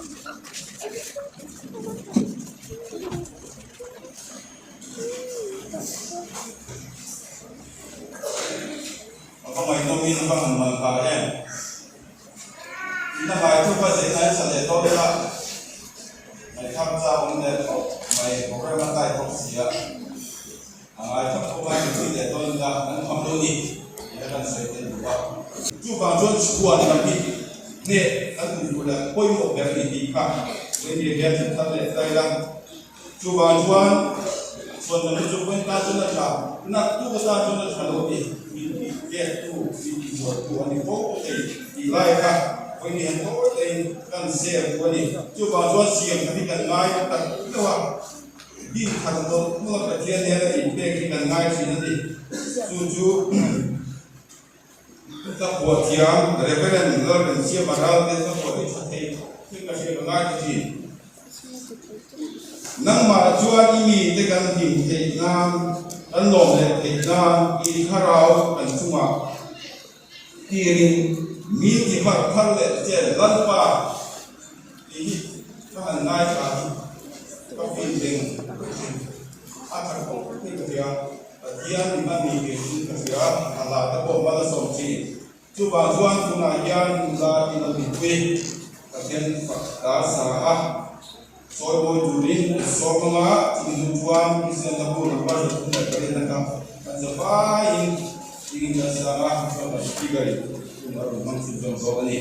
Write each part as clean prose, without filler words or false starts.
A va ngaihnawmin a va han man phah em? Ina ngai thup a zai ngai sa leh dawn ila ngaihthlak chak awm leh khawp mai program a kai bawk si a, a ngai thap bawk a mipui leh dawn ila kan kham lo ni tih a kan sawi tel duh a. Chuvang chuan chhuan lam hi hneh kan tum tur leh pawimawh ber a ni tih kha Wendy hian hre thar leh ta ila. Chuvang chuan chhuan lam hi chu vawiin tan chuan a tha, naktuk atan chuan a tha lo ni, min tih pek tu, min tih zual tu a ni fo thei tih lai kha vawiin hian tawi tawiin kan share duh a ni. Chuvang chuan siam khat hi kan ngai tak deuh a, din khat mawlh mawlh a Pathian hian a inpek hi kan ngai thin a ni. Chu chu. Ka phuah thiam Reverend Lalrinsiama Ralte ka phuah hi tha thei thil ka hriat a ngai ta thin. Nangmah chuan i mite kan hlim theih nan, kan lawm leh theih nan i thlarau kan chungah tirin mi ti harh thar leh che Lalpa tih hi ka han ngaithla hi ka feeling a tha khawp mai ka hria. Pathian in a ni ve in ka hria, a hla te pawh mal a sawm thin. Chuvang chuan tunah hian nula in a mipui Pathian fak dar sa a, sawi mawi turin an sawm ang a, chumi hnu chuan Kristian hla bu number 304 a kha kan za vaiin dingin kan sang a, chuan kan speaker in hun a rawn hmang chhunzawm zawk a ni.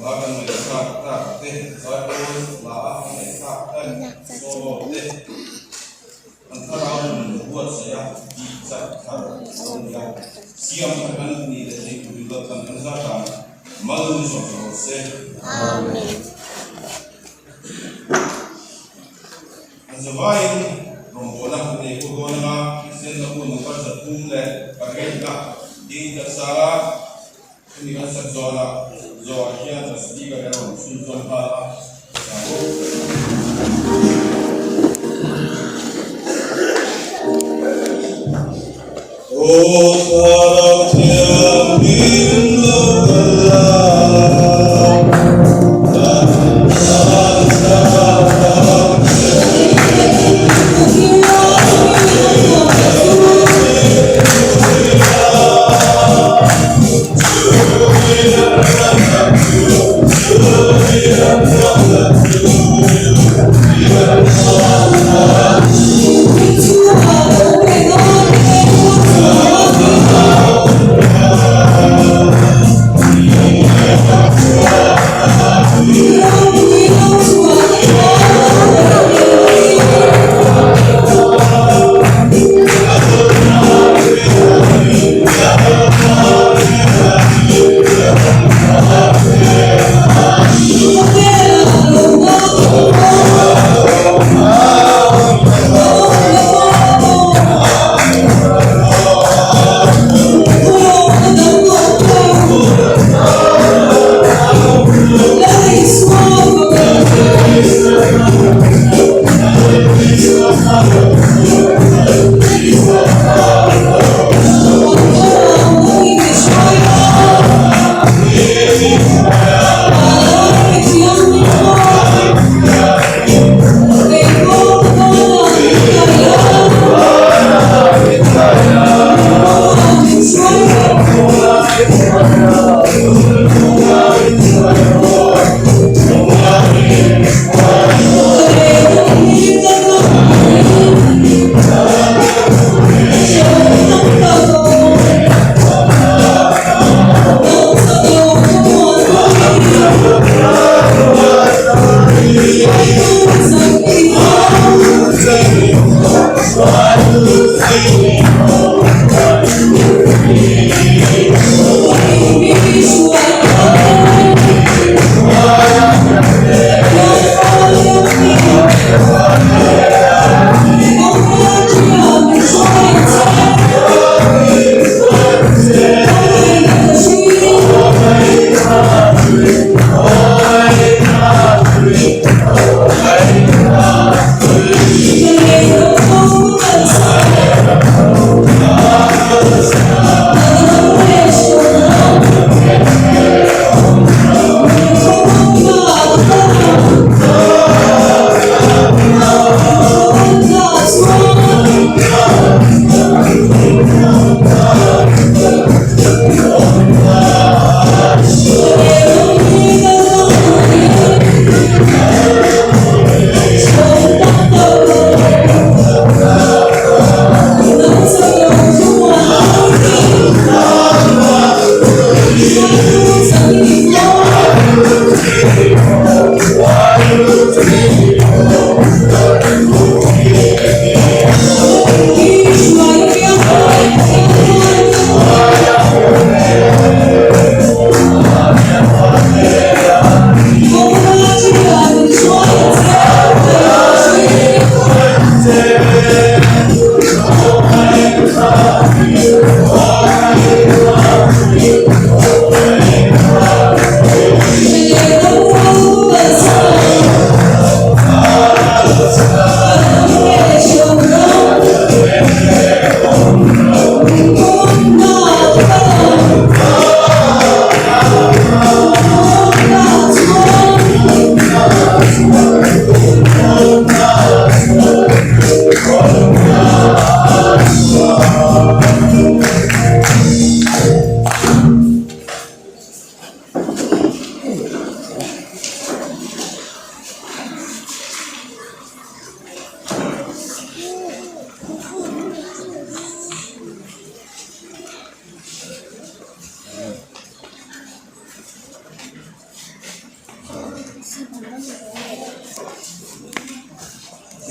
Hla kan ngaihthlak tak te, Zaipawl hla kan ngaihthlak tan solo te an thlarau nun buatsaih a tih chak thar a lo ni a, siam thar kan nih leh theih tur ilo tan kan zat a, mal ni zawk rawh se. An zavaiin rawngbawlna kan nei pawh dawn anga Kristian lambu number 38 na ding kan sa a. Hemi kan sak zawhah zawhah hian a speaker erawh chhunzawm nghal a. Aw Thlarau Thianghlim lo kal la, kan tan chak ang che.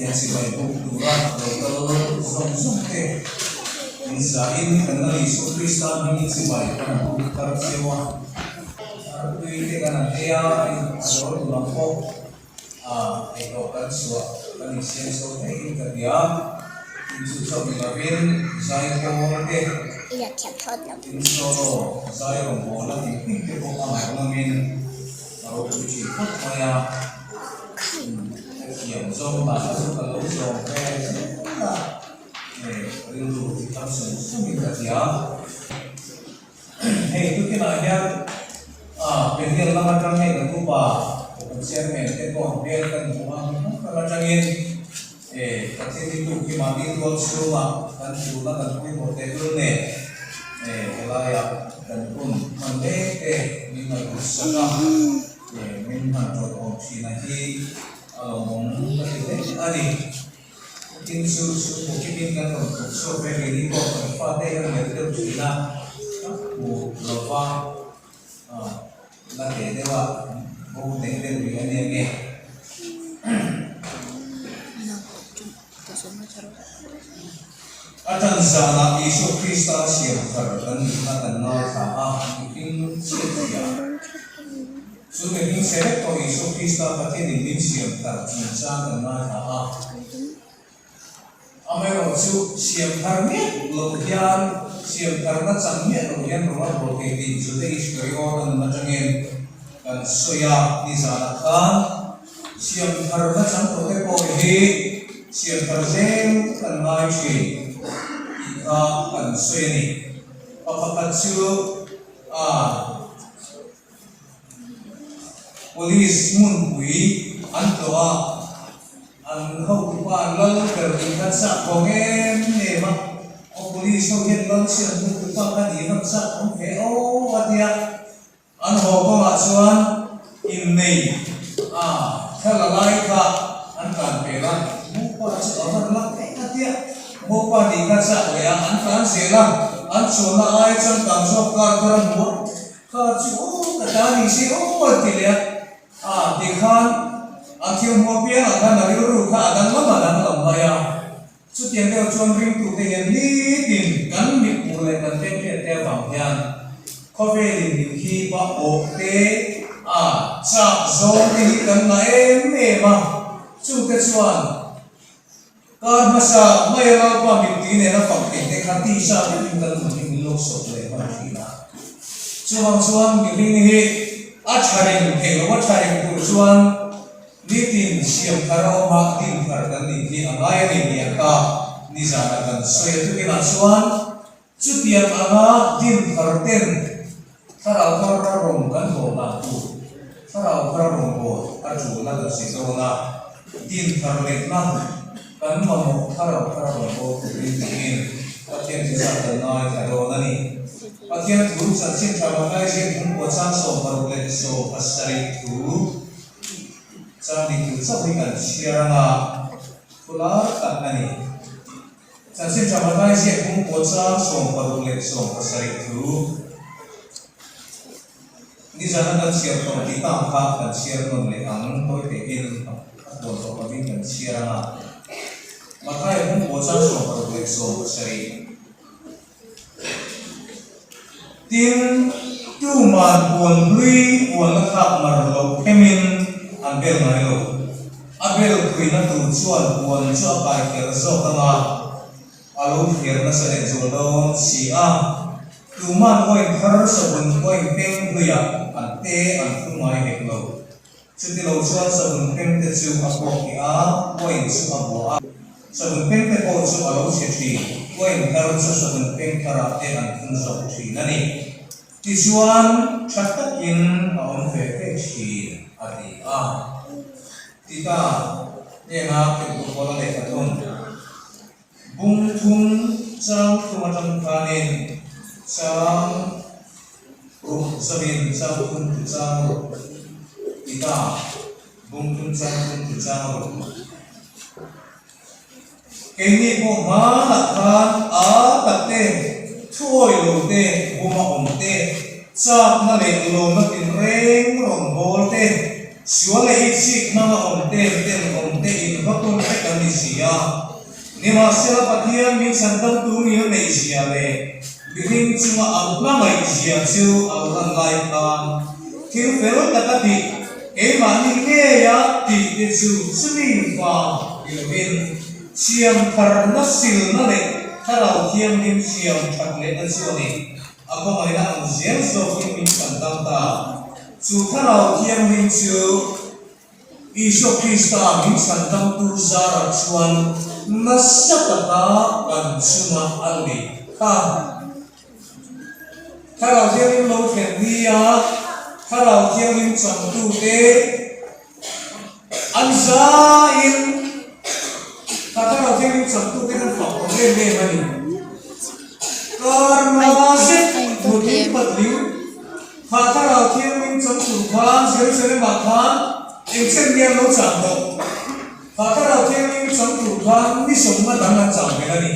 Pathian chibai buk tura lo kal zawng zawng te in zahin kan Lal Isua Krista hmingin chibai kan buk thar cheu a. Artui te kan han ei a, a dawr duh ang pawh eihlawh kan chhuah kan insiam chho theihin ka ti a, tin chu chauh ni lovin zai pawl te, tin solo zai rawngbawlna tih hming te pawh a ngaihnawmin a ropui thin khawp mai a. Ka thiam zawng dan chu ka lo zawm ve zel a, rilru ti tam sawng sawngin ka thiam. Hei tukinah hian Peniel lam atang hei kan upa kan chairman te pawh hmel kan hmu a, hmun hrang hrang atangin Pathian hi tuk hi mahni tual chhungah kan tulna kan pawimawh tehlul nen helaiah kan hun hman mek te min ngaihtuah sak a. Min hman tawh awm thin a hi a lawmawm ka ti hle a ni. Tin chu chu bawkin kan rawn tuk chhuak ve rih ni pawh kan fate hian melh deuh thin a, ka hmu lo va, la teh deuh a, bo hneh deuh rih a nia nge. A ṭan zanah Isua Krista siam thar kan nih kha kan ngaithla a, mihring chhiat thiah. Chu mihring chhe vek pawh Isua Krista Pathianin min siam thar chungchang kan ngaithla a. Amaherawh chu siam thar miah loh hian, siam tharna chang miah loh hian rawng a bawl thei tih Juda Iskariot a nun aṭangin kan sawi a, nizanah khan. Siam thar na chang tawh te pawh hi siam thar zel kan ngai thin tih kha kan sawi a ni. Pa pakhat chu a Police hmunpui an tlawh a, an hotupa lal ber tih khan chak vawng em em a, aw Police ho hian lal siam hmuntupa khan i rawn chak awm ve aw a tia. An haw kawngah chuan innei a thla la lai kha an tlan pel a, Mopa chu a van lak eng a tia, Mopa nih kha chak leh a, an tlan zel a, an chuanna ai chuan kang zawk kar thar a hmu a, kha chu aw ka ta ni se aw an ti leh a, a tikhan an thil hmu apiangah khan a rilru kha a danglam a danglam mai a. Chutiang deuh chuan ringtute hian nitin kan mithmuh leh kan pengriat te avang hian khawvelin min hip a, awh te a chak zawng te hi kan ngah em em a, chute chuan kar hmasa mai a Lalpa mittui nena fak theih te kha tisa deuhin kan nun hi min lo sawp leh hman thin a. Chuvang chuan mihring hi a tha reng theih lo, a tha reng tur chuan Nitin siam thar a awm a, din thar kan nih hi a ngai a ni tih a kap nizan a kan sawi a. Tukinah chuan chutiang anga din thar ten thlarau thar a rawng kan bawl dan tur, thlarau thar a rawng bawl a tulna kan sawi dawn a, din thar lehna kan mamawh thlarau thar a rawng bawl turin tiin Pathian chu zat kan ngaithla dawn a ni. Pathian thu chanchin tha Mathaia ziak hmungkua chang 67 thu. Chang dik tur chauh hi kan chhiar anga thu lar tak a ni. Chanchin tha Mathai ziak hmung pawh chang 67 thu nizana kan chhiar tawh tih tang kha kan chhiar nawn leh ang tawi tein a puan tawh lovin kan chhiar anga Mathai hmung pawh chang 67. Tin, tuman puan hlui puan la thlak mar lo phemin an bel ngai lo. A bel phuina tur chuan puan chu a kai kher zawk ang a, a lo thler nasa leh zual dawn si a. Tuman wine thar sabun wine peng hluiah an te an thum ngai hek lo. Chuti lo chuan savun peng te chu a pawk tih a, wine chu a bua a. Savun peng te pawh chu a lo chhe thin, wine thar chu savun peng tharah te an thun zawk thin a ni. Tichuan, tha takin a awm ve ve thin, a ti a. Tita hnena Tirhkoh Paula lehkha thun, Bung thum chang thum atang khanin chang ruk zawin chang thum tu chang ruk ti ta, bung thum chang thum tu chang ruk. Keini pawh hmanah khan a tak te, thu awi lo te, buma awm te, chakna leh lawmna tinreng rawn bawl te, sual leh itsik hmanga awm te, tenawm te inhawtun vek an ni. Nimahsela Pathian min chhandamtu ngil neihzia leh mihring chunga a hmangaihzia chu a lo lan lai khan thil fel taka tih keimahni ngeia tih te chu chumi vang ti lovin siam tharna silna leh Thlarau Thianghlim siam that lehna chu a ni. A khawngaihna ang zel zawkin min chhandam ta. Chu Thlarau Thianghlim chu. Isua Krista min chhandamtu zarah chuan nasa taka kan chunga a leh kha. Thlarau Thianghlim lo thlen nia Thlarau Thianghlim changtute an zain kha Thlarau Thianghlim changtute kan fak awm em em a ni. Karma zet nutling patling Kha Thlarau Thianghlim chang tur khan Jerusalem-ah khan eng chen nge an lo chang tawh? Kha Thlarau Thianghlim chang tur khan ni sawmna dang an chang vel a ni.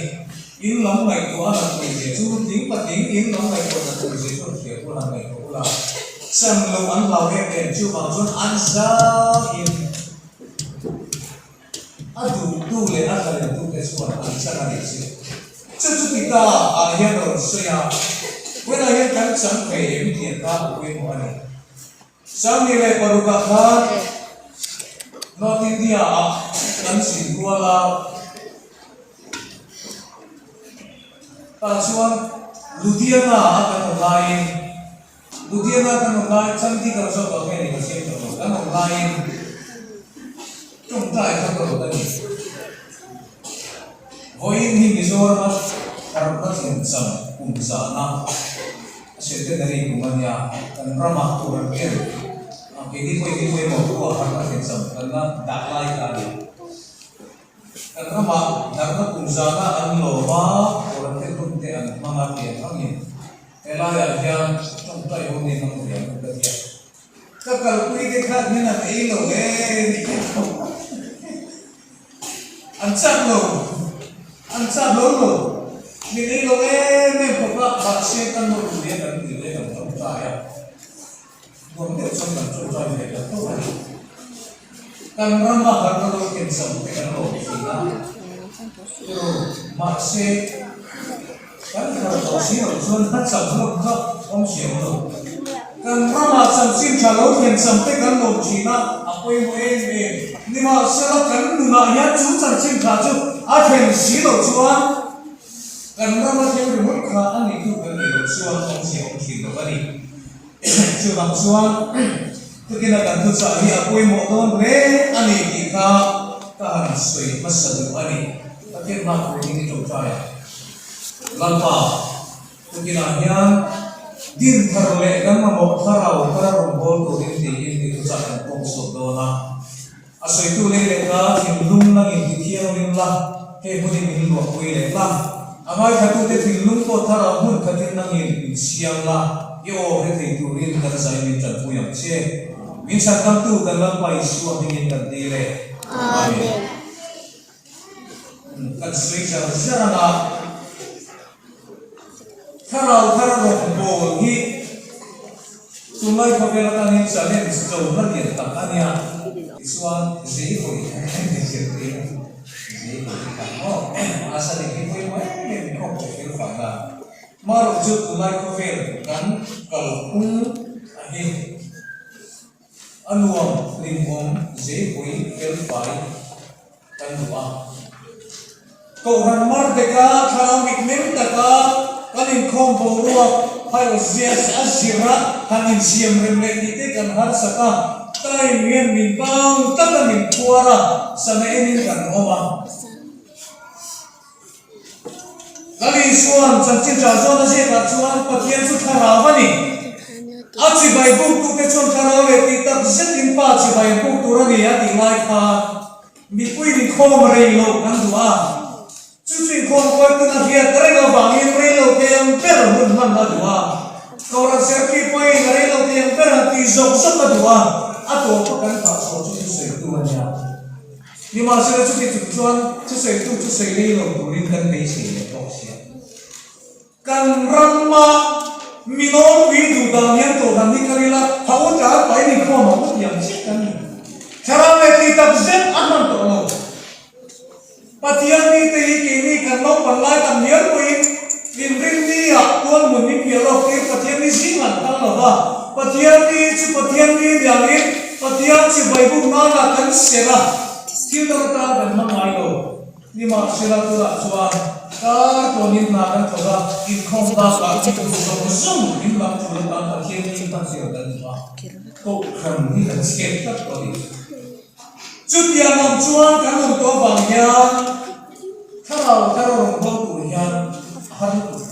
In lam ngaihtuah a nat tur zia chu nutling patling in lam ngaihtuah nat tur zia chu an hria tur han ngaihtuah ula, chan loh an hlau em em chuvang chuan an zaiin a duhtu leh a tlalentute chuan an chan a nih chu. Chu chu ti ta ah hian rawn sawi a, vawiinah hian kan chang thei em tih an kha a pawimawh a ni. 16 ah khan North India ah kan zin rual a, tah chuan Ludhiana a kan awm laiin, Ludhiana kan awm lai, Chandigarh zawk ah nge ni ka siam tawh lo, kan awm laiin tawngtai kha ka rawt a ni. Vawiin hi Mizorama harhna thlencham kum zahna a centenary kum a nia, kan rama tur an ken a, keini pawhin hi pawimawh thu ah harhna thlencham kan la dah lai kha a ni. Kan rama harhna kum zahna an lawm a, tur an ken hun te an hmang a tih ang angin helaiah hian tawngtai ho nen ang riang ka ti a. Ka kalpui te kha hian an ei lo e ni kher tho. An chak lo, an chak lo lo. Min ei lo em em khawp a, mahse kan nawr duh hian kan dil e kan tawngtai a, nuam deuh chuan kan tawngtai ve ta tho a ni. Kan rama harna lo ken cham te kan lawm thin a, pero mahse kan harh tawh si loh chuan a cham hlawm kha awm si awm lo. Kan ramah chanchin tha lo thlen cham te kan lawm thin a, a pawimawh em em. Nimahsela kan nunah hian chu chanchin tha chu a thlen si loh chuan kan rama thil ringawt kha a nihtu kan nih loh chuan awmzia awm thin lo a ni. Chuvang chuan tukina kan thuchah hi a pawimawh dawn hle a ni tih kha ka han sawi hmasa duh a ni. Pathian hma turin i tawngtai a, Lalpa. Tukinah hian din thar leh kan mamawh thlarau thara rawngbâwl turin tiin i thuchah kan pawng chhuak dawn a. A sawitu lei leh ka thinlung langin ti thianghlim la, hei hmunin min luahpui leh la. A ngaithlatute thinlung pawh thlarau hmun khatin langin min siam la, i aw hre thei turin kan zai min ṭanpui ang che. Min chhandamtu kan Lalpa Isua hmingin kan dil e. Amen. Kan sawi zar zar ang a. Thlarau thar rawngbâwl hi tunlai khawvel atangin challenge chona lian tak a nia. Tichuan, zei hawi ni zirtir zei hawi tak maw? A sa dik hi pawimawh em em in awm teh fel fai la. Marawh chu tunlai khawvel kan kalphung a hi a nuam hlimawm zei hawi fel fai kan duh a. Kohhran mar deka thlarau mitmeng taka kan inkhawm boruak haiawzias a zir a, han insiam rem leh tih te kan harsak a, time hian min bang tlat a min phuar a, sana enin kan awm a. Lal Isuan chanchin tha zawn a ziakah chuan Pathian chu thlarau a ni. A chibai buktute chuan thlarau leh tih tak zetin Pa chibai an buk tur a ni a tih lai khan Mipui inkhawm rei loh kan duh a, chu chu inkhawm kualtun a hriat reng avangin rei lo thei ang ber hun hman a duh a, Kohhran Serkhi pawhin a rei lo thei ang ber han tih zawk zawk a duh a, a tawpa kan thah chhuah chu thusawitu a nia. Nimahsela chuti chung chuan thusawitu chu sawi rei lo turin kan beisei leh bawk sia. Kan rama mi nawlpui duh dan hian Kohhran hi kal ila, ha u tlai pai ni khawm ang u tih ang chiah kan ni. Thlarau leh tih tak zet a hman tawh lo. Pathian mite hi. kan naupang lai tam hial pawhin Inrinni ah tualhmun min piah lawk tir Pathian ni zing an kal lo va, Pathian ni chu Pathian ni niangin Pathian chibai buk nana kan serh a, thil dang atan kan hmang ngai lo. Nimahsela tunah chuan kar tawnin hna kan thawk a, inkhawm bakah thil tur zawng zawng min lam tur atan Pathian ni hman zir kan duh a, kohhran hi kan chep tlat tawh a ni. Chutiang ang chuan kan awm tawh avang hian thlarau thar a rawn bo tur hian a har lutuk.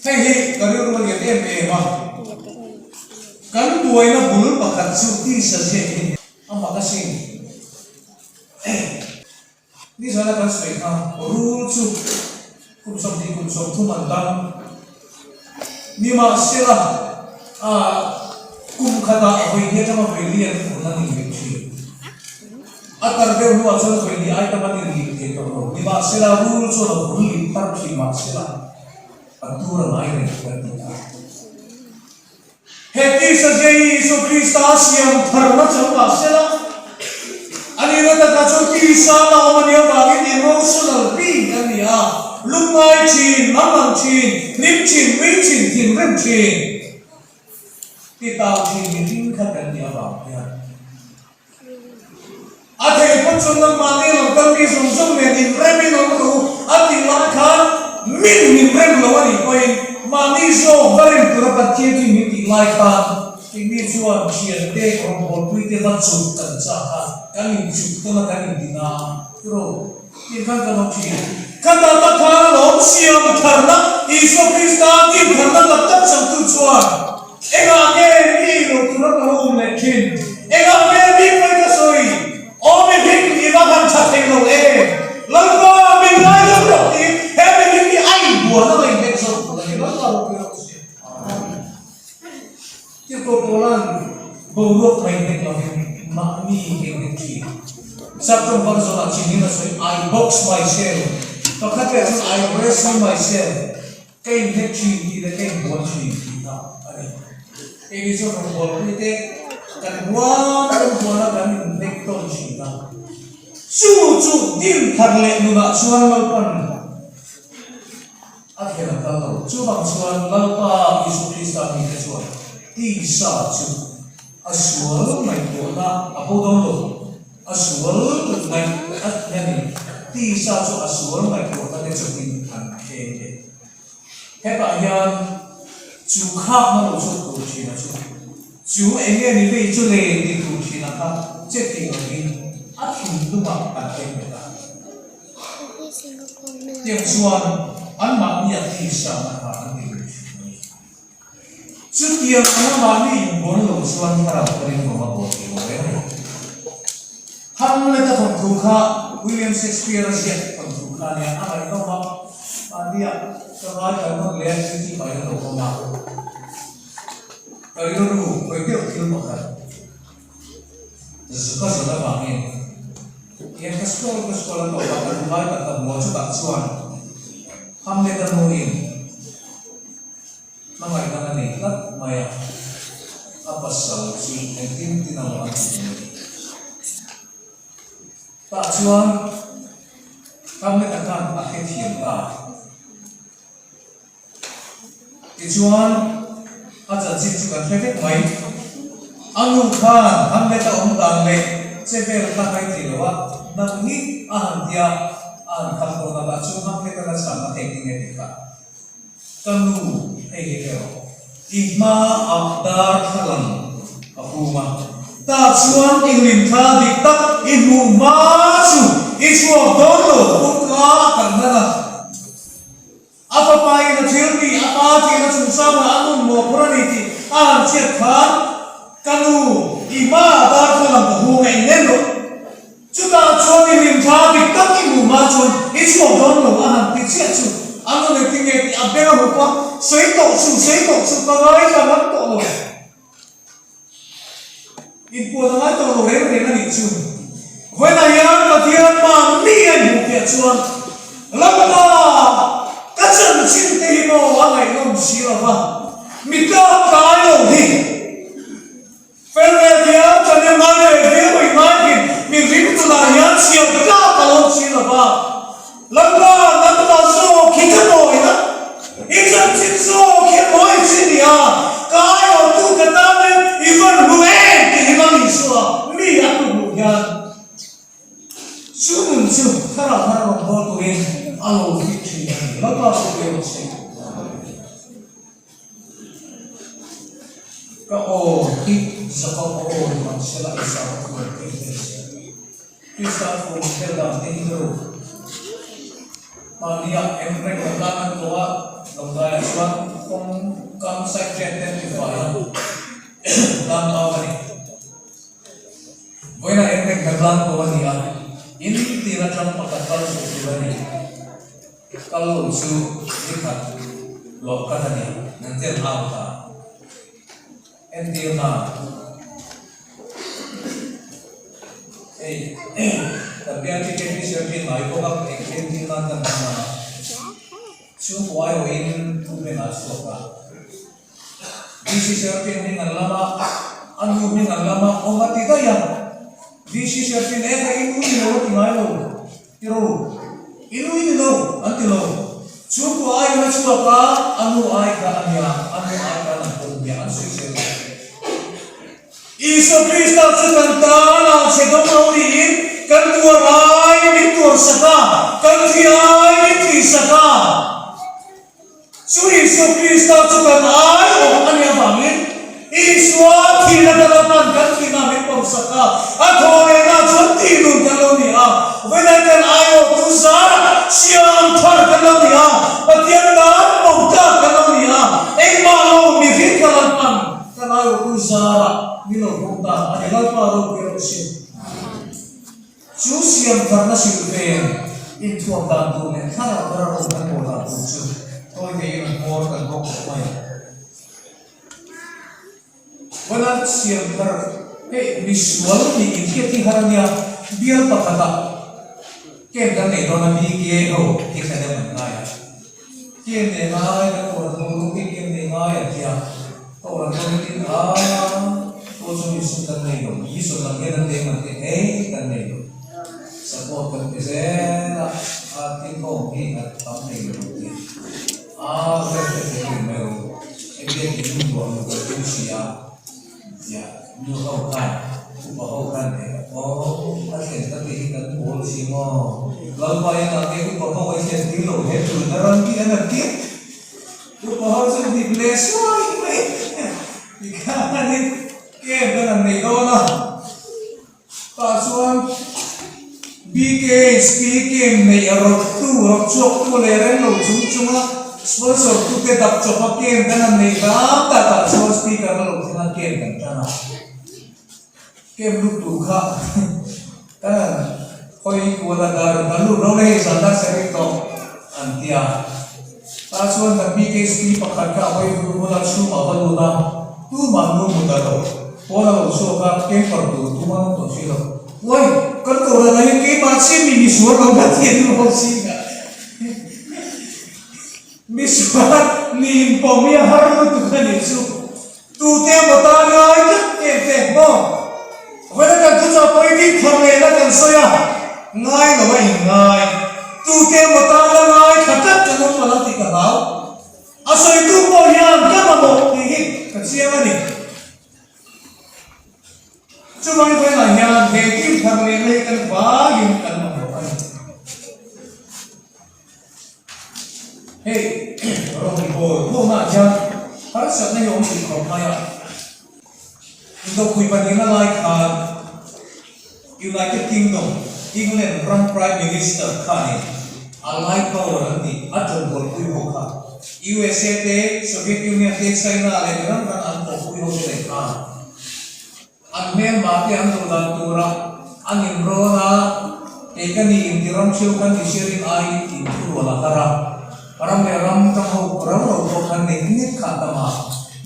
Hei hi ka rilru a lian em em a, kan buaina bul pakhat chu tisa ziak hi a mak asin. Nizana kan sawi kha rul chu kum 20 kum 30 an dam. Nimahsela, kum khatah vawi hnih atanga vawi li an vun a ni leh thin. A tar deuh hnuah chuan vawi hnih ai tam an inlih thei tawh lo. Nimahsela, rul chuan a vun lih thar thin mahsela, a tur a ngai reng kan ti ta. He tisa zia hi Isua Krista siam tharna chang mahsela, a nihna takah chuan tisa la awm a nih avangin emotional being a ni a, lungngai thin, mangang thin, hlim thin, nui thin, thinrim thin, titau thin mihring kha kan nih avang hian A thei pawh chuan nangmahni lo kal mi zawng zawng nen inremin awm ru a tih lai khan min min rem lo a nih pawhin mahni zawk va rem tura Pathian chu min tih lai khan keini chuan thiante rawngbawlpuite va chuk kan chak a, kan inchuk tawn a kan inti na ro tih khan kan awm thin. Khata tak khan a lawm siam tharna Isua Krista dim tharna tak tak changtu chuan Engah nge mi lo tura ka lo awm leh thin? Engah nge mi pawi ka sawi? Aw mihring i va han tha thei lo em? Lalpa min ngaidam rawh tiin he mihring hi a inbuan a ngaihnek zawk tur a ni. Lalpa ropui rawh se. Amen. Tirhkoh Paula'n boruak ngaihnek lovin mahni engnek thin. Saptawng version-ah chin in a sawi, I box myself. Pakhat leh chuan I wrestle myself. Ka inhnek thin tih leh ka inbual thin tih kha a ni. Keini chuan rawngbawlpui te kan huam kan huana kan inhnek tawn thin a. Chu chu din thar leh nunah chuan Lalpan a thlen a kal lo. Chuvang chuan Lalpa Isu Krista mite chuan tisa chu a sual ngaihtuahna a bo dawn lo. A sual ngaih a hianin tisa chu a sual ngaihtuahna te chawpin an kheng leh. Hetah hian chu khakna lo chhuak tur thina chu chu eng nge ni vei chu le ti tur thina kha che thei lovin a thinlungah an kheng leh ta. Tiang chuan anmahnia tisa na kha an ti lui thin a ni. Chutiang anga mahni inbuan lo chuan thlarau ka ring vang a bawl thei lo reng a ni. Hamlet-a thawnthu kha William Shakespeare-a ziak thawnthu kha a nia, a ngaihnawm a, mahnia ka ngaithla nawn leh a YouTube-ah hian a lo awm a. Ka rilru khawi deuh thil pakhat ka zawn avangin hian ka scroll ka scroll a tawp a, ka duh lai tak ka hmu a, chutah chuan Hamlet-a nuin Hmangaihna a nei tlat mai a, a pasal chu engtin tin a lo an ti mai. Tah chuan Hamlet-a khan a hrethiam ta. Tichuan a chanchin chu kan hre vek mai. A nu khan Hamlet-a awm dan leh che vel kha ngai thei lo a, nang hi a han tia a han kham dawn a, tah chuan Hamlet-a la chhan a thei ti nge tih kha. Ka nu, hei hi erawh i hma ah darthlalang ka hum a, tah chuan i hlimthla dik tak i hmuh hma chu i chhuak dawn lo kawngka a kal hnan a. A fapa in a thil tih a pa tihna chungchangah a nun mawhphur a ni tih a han hriat khan, Ka nu, i hma ah darthlalang ka hum a, eng rawh. Chutah chuan i hlimthla dik tak i hmuh hma chuan i chhuak dawn lo a han ti chiah chu a nu leh tinge tih a beng a hup a, sawi tawh chu, sawi tawh chu ka ngaithla ngam tawh lo. Inpuan a ngai tawh lo reng reng a nih chu. Vawiinah hian Pathian mahni a inhmuh piah chuan Lalpa ka chanchin te hi maw a ngaihnawm si lo va, mi tlak tlai lo hi. Fel ve viau chuan i ngai ve viau i ngai thin mi ring tunah hian chhiar tlak a lo si lo va. chu thlarau thar rawngbâwl turin a lo fit ṭhin a ni. Lalpa chu ve rawh se. Ka aw hi Jakob a aw ni ang sela Esau a thuam thei hle si. Krista thuam vel dan te hi ka ru. Mahnia emrek kan tan an tawh a, Lawngtlaiah chuan kawng kam side track te an ti fai a, tan au a ni. Vawiinah emrek kan tan tawh a ni a, in tin atang pakhat kal chhuah tur a ni. Kal lo chu ni khat loh kat a ni, nan tel au ta. Entir na, Hei, kan bial khi KP Serpin ngai bawk a, eng entir nan kan hmang a, chhungkaw aiawhin thu hming ah chhuak a. DC Serpin hming an lam a, a nu hming an lam a, awm a ti daih a. DC Serpin e ka inu ni lo a ti ngai lo. Ti ro, i nu i ni lo, an ti lo. Chhungkua aiin a chhuak a, a nu ai kha a nia, a nu ai khan an pawm nia, an sawi zel lo. Isua Krista chu kan tan a chhe dawng lo niin kan tuar ai min tuar sak a, kan thi ai min thih sak a. Chu Isua Krista chu kan aiawh a nih avangin Isua thihna kan lo hman kan thihna min pawmsak a, a thawhlehna chuan tihnun kan lo ni a, vawiin kan aiawhtu zara siam thar kan lo ni a, Pathian tan pawmtlak kan lo ni a, engmah lo mihring kan lo hman kan aiawhtu zara min lo pawm ta a ni. Lalpa ropui rawh se. Chu siam tharna hrilh vel inthuam dan tur leh thlarau thar a rawn kan bawl dan tur chu tawi theiin an hmawr kan bawk khawp mai. Vawiin siam thar hei misual nih inhriat hi har a nia, bial pakhatah camp kan nei dawn a BK ho hi thahnem an ngai a. Kem nei ngai kan kohhran ho ru hi kem nei ngai an tia, kohhran ho hitin a aw chu mission kan nei lo, mission lam hian an leng an ti hei kan nei lo, support kan ti zel a, a tin khawm hi a tam thei lo an ti a, rem te thei reng mai ro, engtiang in hun ruah lo kan tum si a. Tia nu ho khan upa ho khan leh aw a thlen ka tih hi kan pawl si maw Lalpa in ah te upa ho a thlen tir lo he tul na ram hi an han tir upa ho chu hnip leh suai mai tikhanin camp kan han nei dawn a tah chuan BKHP camp neih a rawt tu rawt chhuak tu leh reng lo chung chunga sponsor tu te dap chawpa camp kan han neih hram ta tah chuan speaker a lo thleng a camp kan tan a camp lut tur kha kan han hawi kual a dar kan lut lo le hei zan dar sarih tawh an ti a tah chuan kan BKHP pakhat kha a hawi vur vur a chhungah va lut a tumah nu hmu ta lo pawn a lo chhuak a camper tur tumah an awm tawh si lo. Uai, kan kohhran ah hian keimah chiah mi misual lo la tih an awm si a. Misual nih inpawm hi a har lutuk a nih chu. Tute emaw tan ngai tlat em te maw? Vawiin kan thuchah pawhin thar lehna kan sawi a, ngai lo a inngai. Tute emaw tan la ngai thla tlat kan awm palh ang tih ka hlau. A sawitu pawh hian ka mamawh tih hi ka chiang a ni. Chuvang vawiinah hian he team thar leh lei kan vangin kan mamawh a ni. Hei rawngbâwl khawmah hian harsatna hi a awm thei khawp mai a. Indopui pahnihna lai khan United Kingdom, England ram Prime Minister khanin a lai power an tih a tawngkawlpui ho kha USA te, Soviet Union te, China leh mi ram hrang an kawhpui ho te leh khan an hmelma te an do dan tura an inrawn a, kei ka ni inti ram theu khan i hriatin aiin inthurual a har a, ram leh ram tang ho rau rau pawh khan nek nek kha a tam a,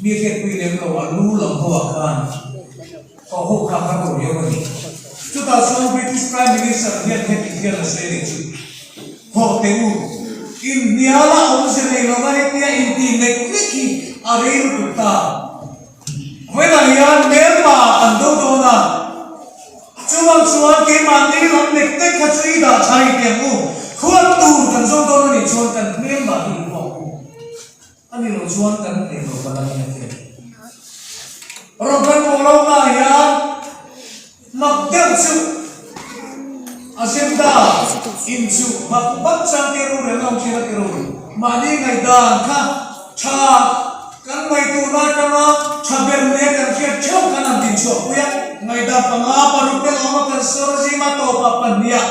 mi hriatpui lem lo a lu lam ho ah khan. Aw ho kha ka ro riau a ni. Chutah chuan British Prime Minister hian heti hian a sawi a ni chu, Haw teh u, inhniala awmze nei lova hetia intih nek nek hi a rei lutuk ta. Vawiinah hian hmelma kan do dawn a, chuvang chuan keimahni lam nek nek kha chu i dah tha i ti ang u, khuat tur kan zawng dawn a nih chuan kan hmelma hi i huak u. A ni lo chuan kan hneh lo palh a ni a ti. Rawn kan pawh lo na hian mak deuh chu. Agenda inchuh bak bak chang te ru reng ang thin a ti ru. Mahni ngaihdan kha tha kan ngaihtuahna atanga tha ber nia kan hriat theuh kan han dinchhuahpui a. Ngaihdan panga paruk te lawma kan sawr zima tawpah pahniha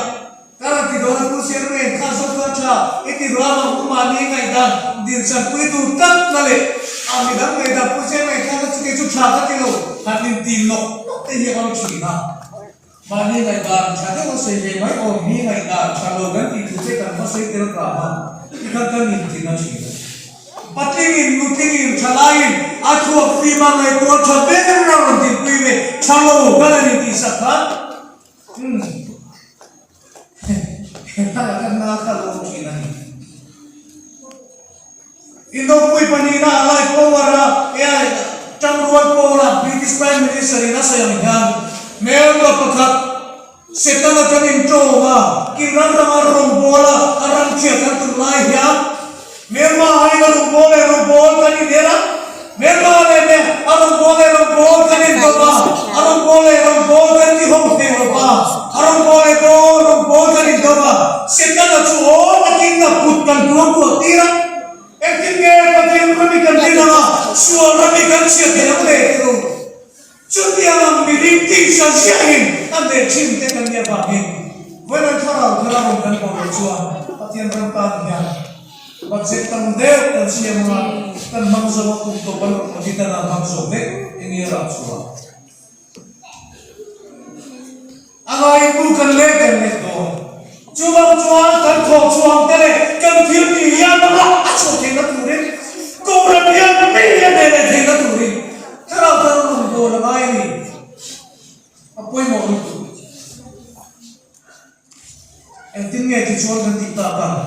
Ka rawn ti dawn a Pu Siamreng kha zawk chuan tha i ti rual ang u mahni ngaihdan din chanpui tur tak na leh a midang ngaihdan Pu Siamreng kha ka chuti chu tha ka ti lo han in ti nawk nawk te hi a awm thin a. Mahni ngaihdan tha deuh a sawi ve mai awm hi ngaihdan tha lo kan tih thu te kan va sawi tel kang a tikhan kan in ti na thin a. Patlingin nutlingin thalaiin a thluak fim a ngaihtuah tha ber a rawn dinpui ve tha lo kan han in tihsak khan Umm heta ka na kha lo thin a ni. Indopui pahnihna a lai power a AI tangrual pawl a British Prime Minister in a sawi ang hian hmelma pakhat Setana kan intawm a, kil ram rama rawngbawla a ram thiat kan tum lai hian Myanmar aiin a rawngbâwl leh rawngbâwl kan inel a, Myanmar leh me a rawngbâwl leh rawngbâwl kan indawp a, a rawngbâwl leh rawngbâwl kan ti ho thei lo va, a rawngbâwl leh bawl rawngbâwl kan indawp a, Setana chu aw takin a kut kan tuam tuah tir a, engtin nge Pathian ram hi kan din ang a, sual ram hi kan chhiat thei ang le ti ru. Chutiang ang miring tisa ziahin a hneh thin te kan nih avangin vawiin thlarau thar a rawn kan bawh loh chuan Pathian ram tan hian budget tam deuh kan siam anga kan hmang zo a kum tawp an rawn audit a nan hmang zo vek enge rah chhuah a ngaitu kan leh kan leh dawn. Chuvang chuan kan thawk chhuang te leh kan thil tih hian rah a chhuah theihna turin Kohhran hian mi a hneh leh theihna turin Thlarau thar rawn bawl a ngai a ni. A pawimawh lutuk. Engtin nge tichuan kan tih tak ang?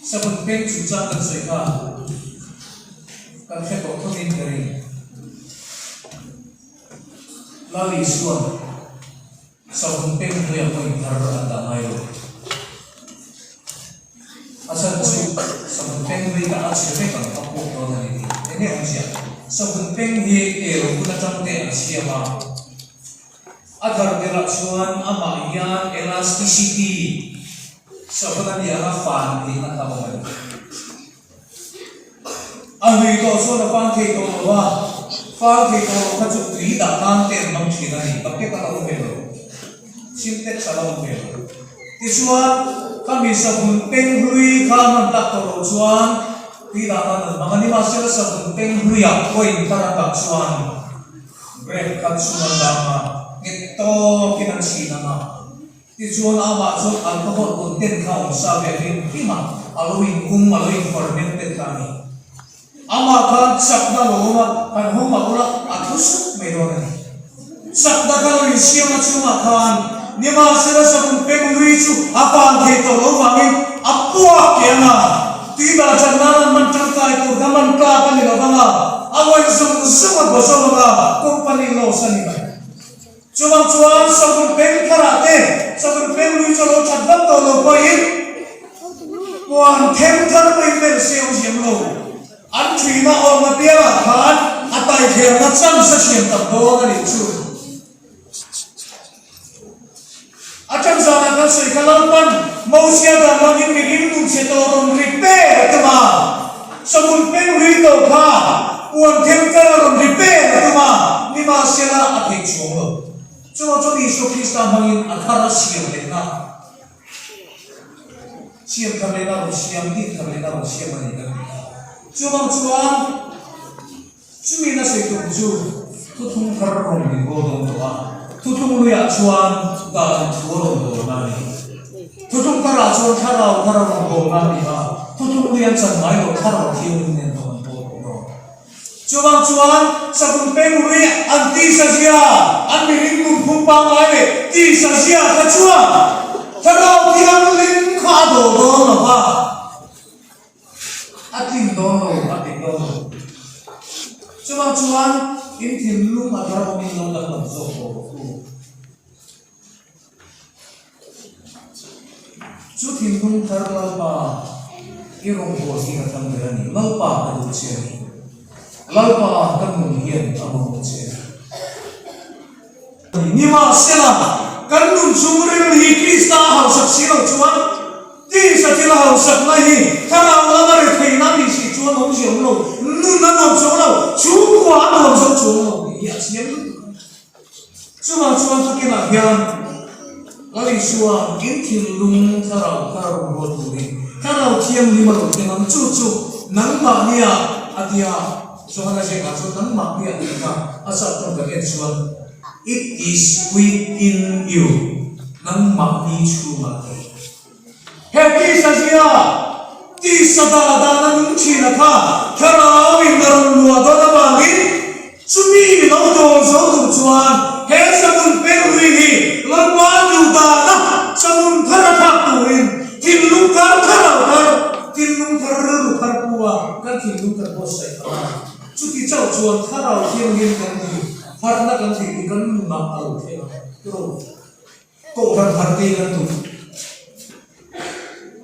Sabun peng chungchang kan sawi kha kan hre tawh thawmin ka ring. Lal Isuan sabun peng hnuaiah pawhin thar an dah ngai lo. A chhan chu sabun peng hlui kha a chhe vek ang a pawk dawn a ni tih. Eng nge awmzia? Sabun peng hi elo hun atang te an siam a. A thar berah chuan amah hian elasticity savun a nih anga fan theihna kha a awm a ni. A hlui tawh chuan a fan thei tawh lo va, fan thei tawh lo kha chu tui dah nan te an hmang thin a ni, bucket a la awm ve lo, sintex a la awm ve lo. Tichuan, khami savun peng hlui kha a hman tak tawh loh chuan tui dah nan an hmang a ni, mahsela savun peng hluiah coin thar a dah chuan Bread kha chhung an dang a, nghet tawkin an chhin ang a. Tichuan amah chuan alcohol content kha a awm sa ve hrim hrim a, a lo in um, a lo in fermented kha a ni. Amah khan chakna a lo awm a, kan hawng a ula, a thu sup mai dawn a ni. Chakna kha lo insiam a chungah khan nimahsela savun peng lui chu a van thei tawh lo vangin a puak keh ang a. Tui dah chan nan an man tangkai tur kha man tlak a ni lo vang a, a uaih zawng zawng a baw zawng ang a, company loss a ni mai. Chuvang chuan savun peng tharah te, savun peng lui chu a lo that vak tawh lo pawhin puan them thar pawhin vel se awm ziam lo. An thuina awm apiangah khan a taitherna chance a siam tam dawn a nih chu. A ṭan zanah kan sawi kha Lalpan Mosia dan hmangin mi rilru chhe tawh rawn repair a tum a, Sabun peng hlui tawh kha puan them kar a rawn repair a tum a, nimahsela a theih chuang lo. Chuvang chuan Isua Krista hmangin a thar a siam lehna, siam thar lehna a rawn siam, din thar lehna a rawn siam a ni kan ti kha. Chuvang chuan. Chumi na sawi tum chu thuthlung thar rawn min bawl dawn tawh a, thuthlung luiah chuan dan thu a rawn dawn a ni. Thuthlung tharah chuan thlarau thar a rawn dawn a ni a, thuthlung lui an chan ngai lo thlarau thianghlim nen rawn an bawl tawh dawn. Chuvang chuan Sabun peng lui an tisa zia, an mihring nunphung pangngai leh tisa zia kha chuan thlarau thianghlim kha a dawl dawn lo va. A tlin dawn lo, a tlin dawn lo. Chuvang chuan in thinlung a thar awmin lo danglam zawk tawh rawh u. Chu thinlung thar Lalpa i rawngbâwl hi ka thlang ber a ni. Lalpa ka duh che a ni. Lalpa ka nun hian a mamawh che a ni. Nimahsela, kan nun chhungril hi Krista a hausak si lo chuan, tisa thil a hausakna hi thlarau lama retheihna a nih si chuan awmzia awm lo, nun a nuam chuang lo, chhungkua a nuam zo chuang lo tih hi a chiang lutuk a ni. Chuvang chuan tukinah hian Lal Isua in thinlung thlarau thar rawn ruat turin Thlarau Thianghlim a rawn thleng ang, chu chu nangmahnia a ti a. Johana ziakah chuan nangmahnia tih kha a chak tawn kan en chuan It is within you, nangmahni chhungah tih. He tisa zia, tisa dah dana nung thina kha Thlarauin a rawn luah dawn avangin chumi lo dawl zo tur chuan he sanun penghlui hi Lalpa duh dana sanun thar a thlak turin thinlung thar thlarau thar, thinlung thar rilru thar pu a kan thinlung kan buatsaih a ngai. Chuti chauh chuan Thlarau Thianghlim kan ti, harhna kan tih hi kan nunah a lo thleng ang. Tiraw? Kohhran harh te kan duh.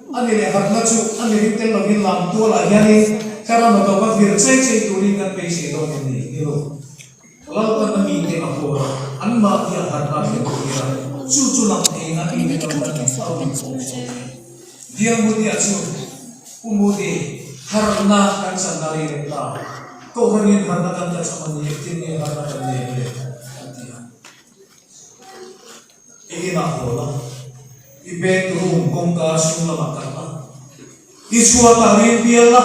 A ni leh harhna chu a ni ring tel lovin lam tualah hianin thlarau hnathawk a vir chei chei turin kan beisei dawn em ni? Ni lo. Lalpan a mite a huar a, anmahni a harhna a thlen tir a, chu chu lang theiin a mite Lalpan a rawn pawh chho. Dialmunia chu Pu Modi harhna kan channa rei leh ta. Kohhranin harhna kan la chham a ni, engtin nge harhna kan nei ang le? An ti a. I inah haw la, i bedroom kawngka chhung lamah kal la, i chhuatah rin bial la,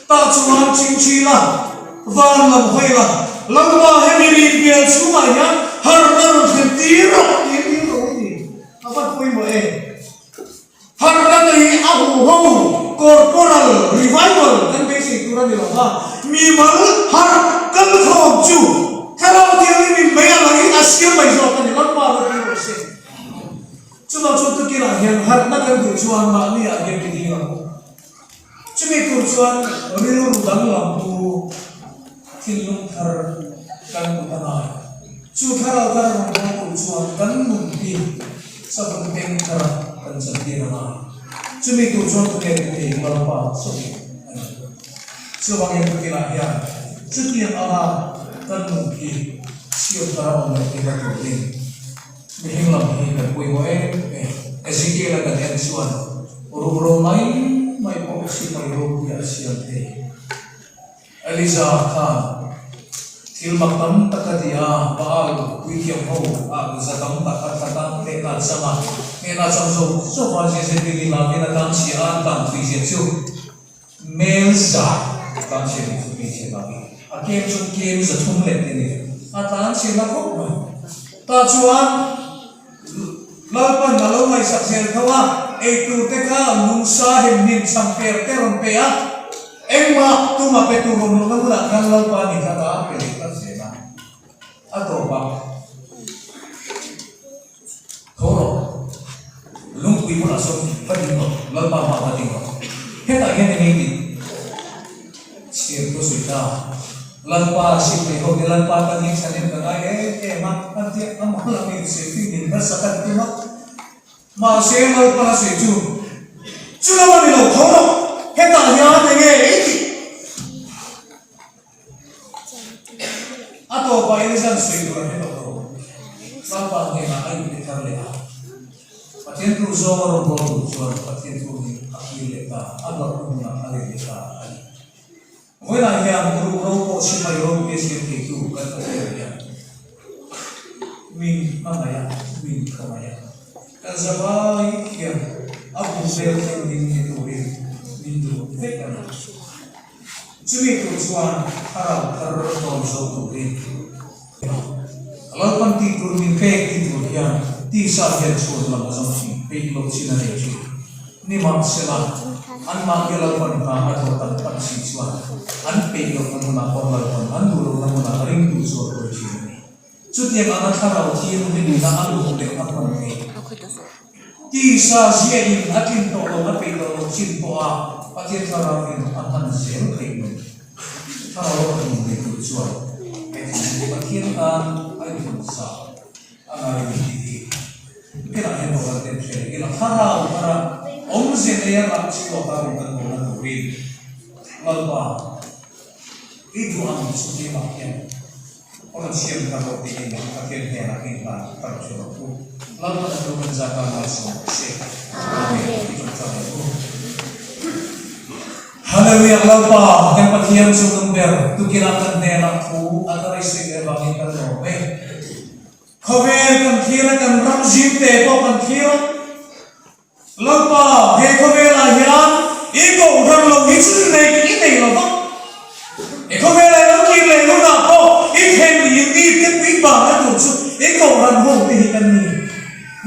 tah chuan chingchi la, van lam hawi la, Lalpa hemi rin bial chhungah hian harhna rawn thlen tir rawh tiin dil rawh u ti. A va pawimawh em? Harhna te hi a huho corporal revival kan beisei tur a ni lo va, mimal harh kal khawm chu Thlarau Thianghlim in mei a langin a siam mai zawk a ni, Lalpa ropui rawh se. Chuvang chuan tukinah hian harhna kan duh chuan mahni ah hian mi ding ang u. Chumi tur chuan rilru danglam pu thinlung thar kan put a ngai. Chu thlarau thar rawn haw tur chuan kan nun hi savun eng thara kan chantir a ngai. Chumi tur chuan tunge tu thei Lalpa sawi a ni. Chuvangin tukinah hian chutiang anga kan nun hi siam thar a awm leh theihna turin Mihring lam hi kan pawimawh em em. Ezekiel-a kan en chuan rukro mai mai pawh sipai ropuia a siam thei. Eliza khan thil mak tam tak a ti a, Baal puithiam ho ah za tam tak a that a, hnehna a chang a, hnehna a chang zawk zawk a, Jezebel-i lavin a tang chhia a, an tlan thui zia chu mel za a tlan chhia ni chu hmeichhia lavi a kem chu kem 300 leh te ni a tlan chhia na khawp mai. Tah chuan Lalpan a lo ngaihsak zel tho a, eitur te kha lungsa hemhnim chhang per te rawn pe a, engmah tuma pe tur awm lohna hmunah khan Lalpa ni kha ta a pe leh tlat zel a, a tawp a. Tho rawh, lungpui bulah sawn va ding rawh, Lalpa hmaah va ding rawh. Hetah hian eng engtin chhiar thu sawi ta? Lalpa sipai ho te Lalpa tan hi chhan em ka ngai em em a, an tia a mal ang in sawi thin in nasa kan tum a. Mahse Lalpa a sawi chu, Chu lo a ni lo, tho rawh, hetah hian eng nge i tih? A tawpah Elizan sawi tur a hre tawh lo. Lalpa hnenah a inpe thar leh a. Pathian tur zawnga rawn bawl tur chuan Pathian thu hi a kir leh ta, a nawrhna hmunah a let leh ta a ni. Vawiinah hian ruhro pawh sipai ropui a siam theitu kan Pathian hian min hmangaih a, min khawngaih a. Kan zavai hian a bum vel thianghlim ni turin min duh vek a ni. Chumi tur chuan thlarau thar dawn zo turin Lalpan tih tur min pek ti tur hian tisa hian chhuan lam a zawng thin peih loh chin a nei thin. Nimahsela, anmahni Lalpan hna a thawh tak tak si chuan an peih lohna hmunah pawh Lalpan an duh lohna hmunah ringtu chu a hruai thin a ni. Chutiang anga thlarau thianghlimna a luh leh a hman theih. Tisa ziahin a tlin tawh lo, a peih tawh lo chin pawha Pathian thlarauin a hman zel theih lo. Thlarau a hmun leh tur chuan he thil hi Pathian tan a inhawn sa a ngai a ni tih hi helaiah hian Rawlal ten hre leh ila thlarau thara awmze neia rah chhuak a rawn kan bawlna turin Lalpa i duh ang chu keimah hian. Rawn siam thar rawh tiin Pathian hnenah inhlan thar chu rawh u. Lalpan a thu kan zat a malsawm rawh se. Amen. I ṭawngṭai ang u. Hallelujah Lalpa kan Pathian chu nung ber tukinah kan hnenah thu a la raisui ve avangin kan lawm e. Khawvel kan thlir a kan ram zimte pawh kan thlir a. Lalpa he khawvelah hian i kohhran lo hi chu nei i nei lo va. He khawvela i lo kir leh hunah pawh i thlen in mi te pui bahna tur chu i kohhran ho te hi kan ni.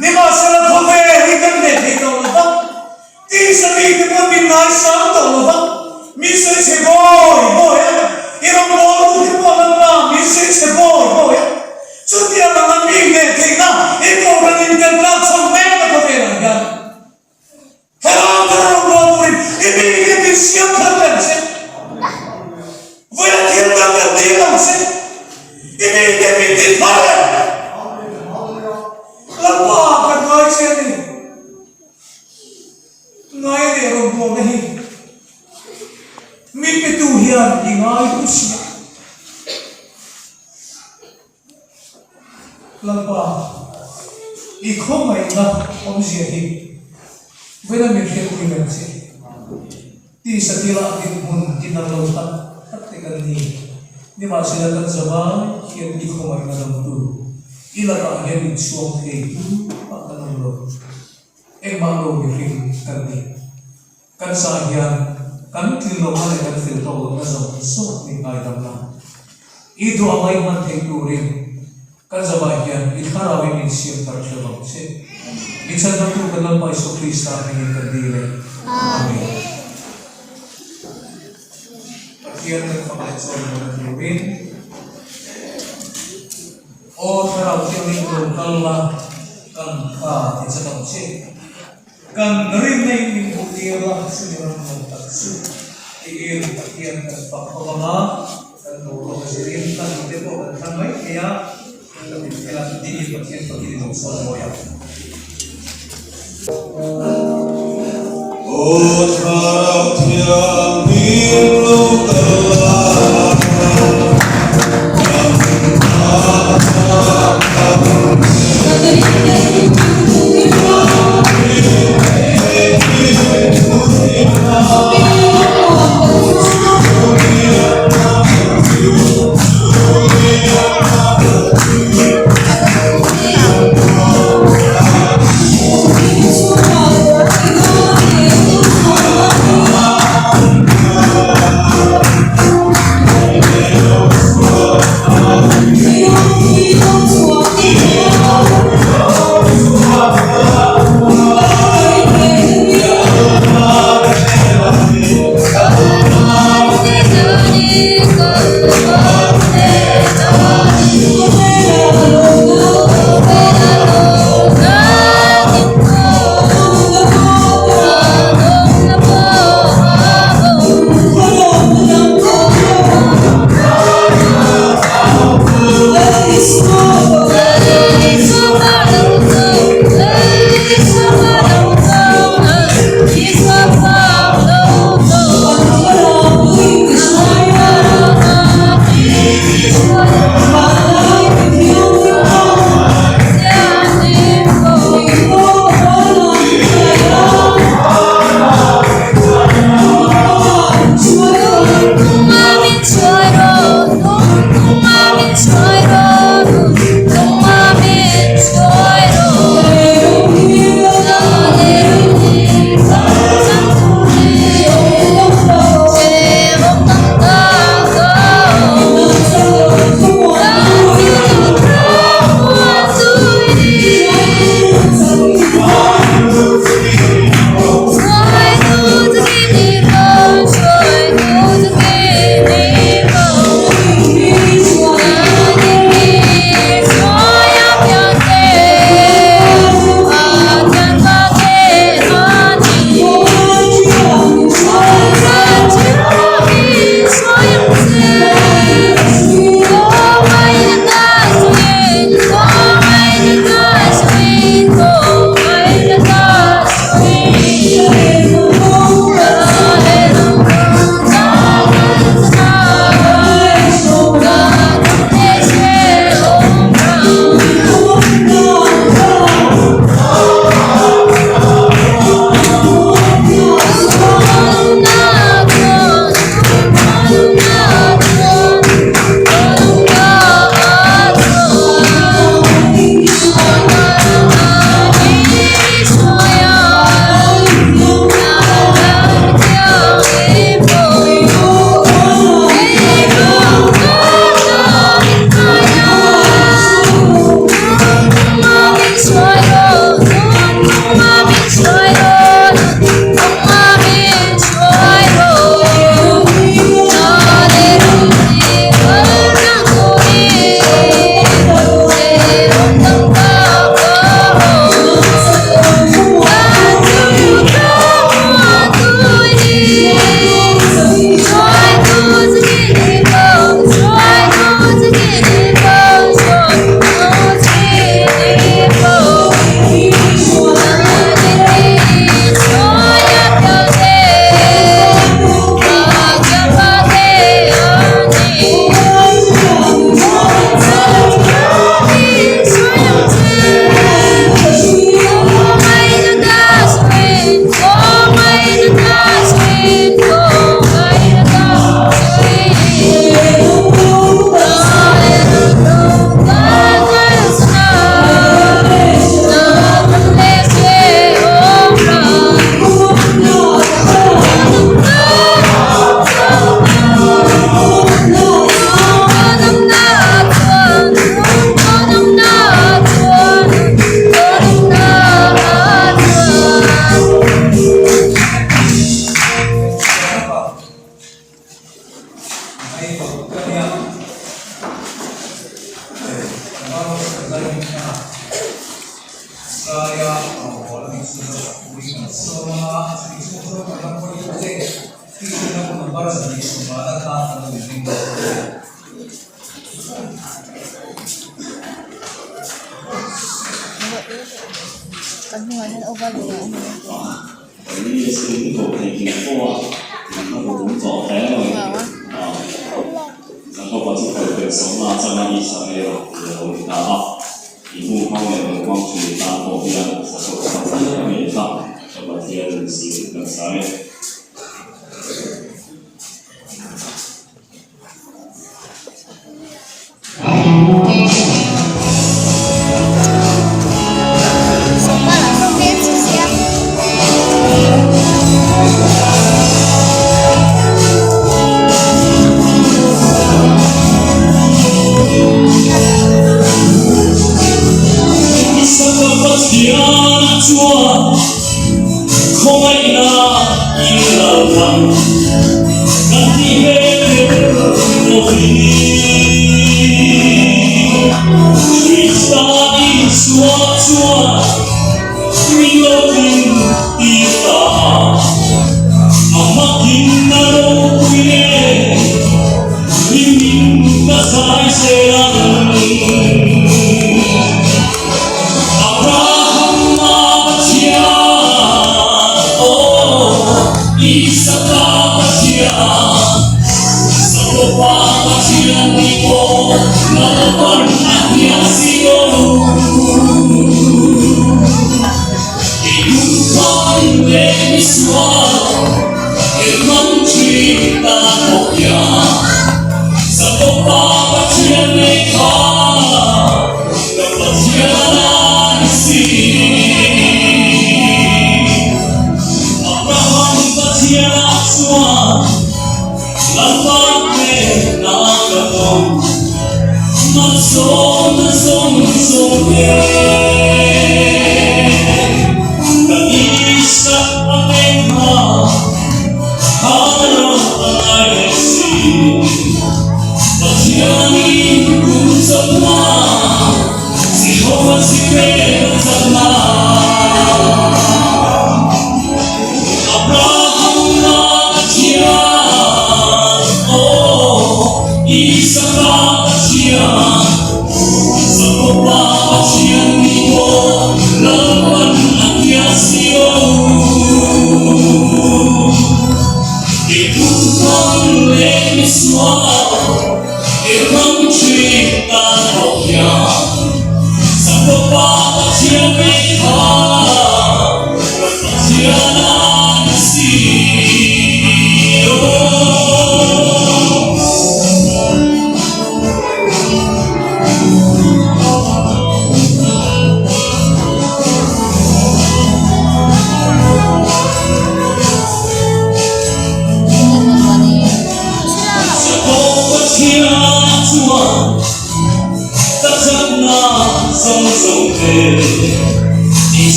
Nimahsela khawvel hi kan hneh thei tawh lo va. Tisa mite pawh min ngaisang tawh lo va, min sawi chhe bawi bawi a, i rawngbawltu te pawh Lalpa min sawi chhe bawi bawi a. Chutiang anga mi hneh theihna i kohhranin kan tlak chhan mek a khawvelah hian Thlarau thar rawngbawltu turin i mite min siam thar reng che. Vawiin thil dang kan dil ang che, i mite min ti thar reng. Lalpa kan ngai che a ni. Ngai leh rawngbawlna hi min petu hian i ngai hu si a. Lalpa, i khawngaihna awmzia hi vawiin a min hriatpui reng che. Tisa thila dinhmun inang lo tak tak te kan ni. Nimahsela kan zavai hian i khawngaihna dangtu i lakah hian inchhuang thei tu pah kan awm lo. Engmah lo mihring kan ni. Kan zah hian kan tlin lohna leh kan fel tawk lohna zawng zawng min ngaidamna i duh anga i hman theih turin Kan zavai hian i thlarauin min siam thar ṭheuh ang che. Mi chhandamtu kan Lalpa Isua Krista hmingin kan dil e. Amen. Pathian kan fak leh chawi mawlh turin Aw Thlarau Thianghlim lo kal la, kan tha ti chak ang che. Kan rinna in min hmuh tir la, chumi ram lo tak chu tiin Pathian kan fak ho ang a, kan boruak a zirin kan te pawh kan thlang mai thei a, kan inkhel a, tiin Pathian fakin i lo sawi mawi ang. Aw Thlarau Thianghlim lo kal la, kan Lal lai hming kha Zaia rawngbawl a nih chu ui kan sawm a, chumi chhung chuan kan ram hruaitute tihna hun number 250 kha kan lo inring dawn a ni. Kan hnungah hian over leh a awm a.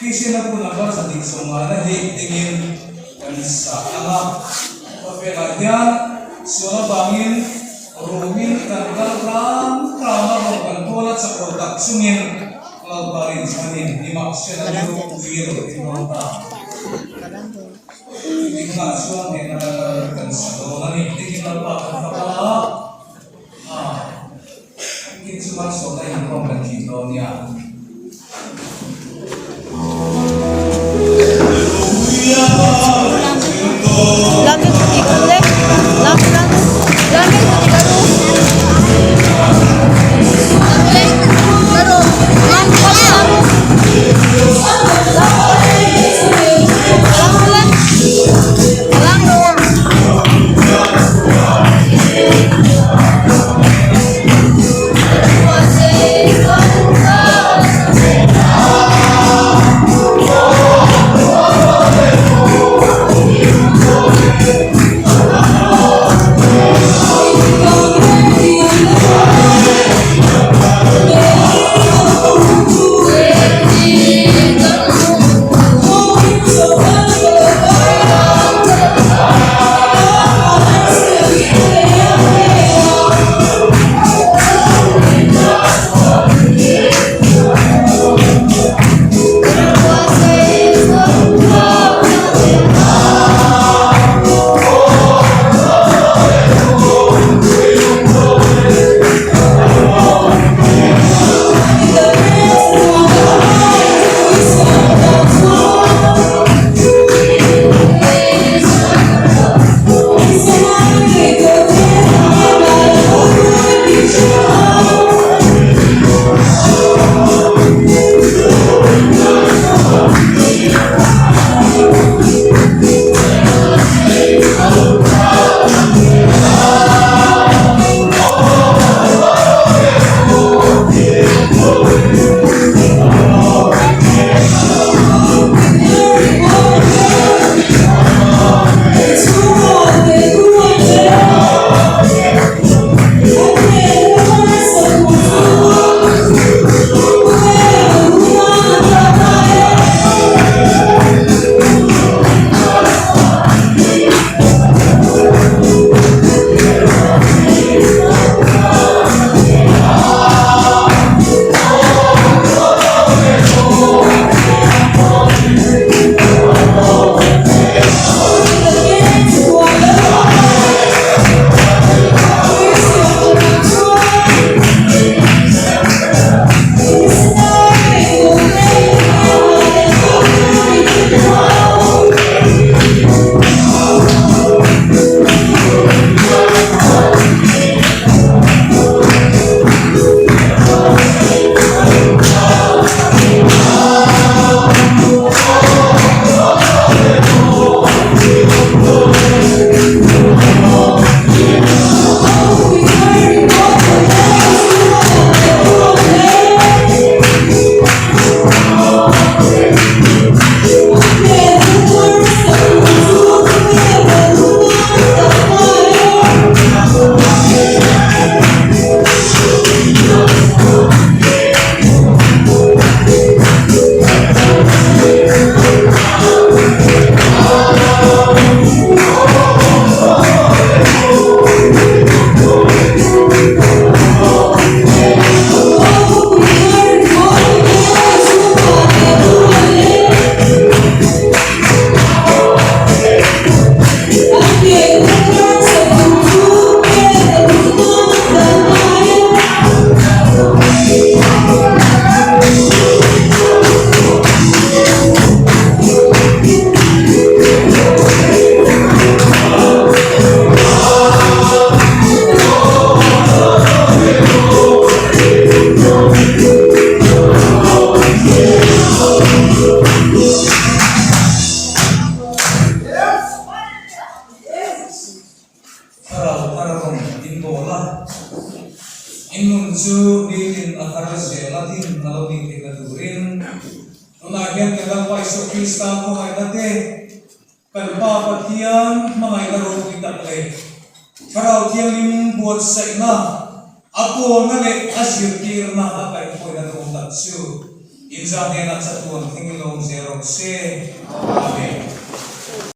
Kristianna bu number 150 hi dingin kan sa ang a. Khawvelah hian sual avangin rumin kan kal ram ram a, rawng kan pawl a chak lo tak chungin Lalpa rinchhanin nimahsela ni ropui a lo tling dawn ta. Chutiangah chuan hnehna kan kan sa dawn a ni. Dingin Lalpa kan fak a. Tin chu malsawmna inkhawm kan tih dawn nia. Thlarau thar rawn in bawl a, in nun chu nitin a thar zel a din a lo nih theihna turin tunah hian kan Lalpa Isua Krista khawngaihna te, kan Pa Pathian hmangaihna ropui tak leh Thlarau Thianghlim buatsaihna, a pawlna leh a zirtirna a kaihhruaina duhawm tak chu. Inzah hnenah chatuan thleng i lawm zel rawh se. Amen.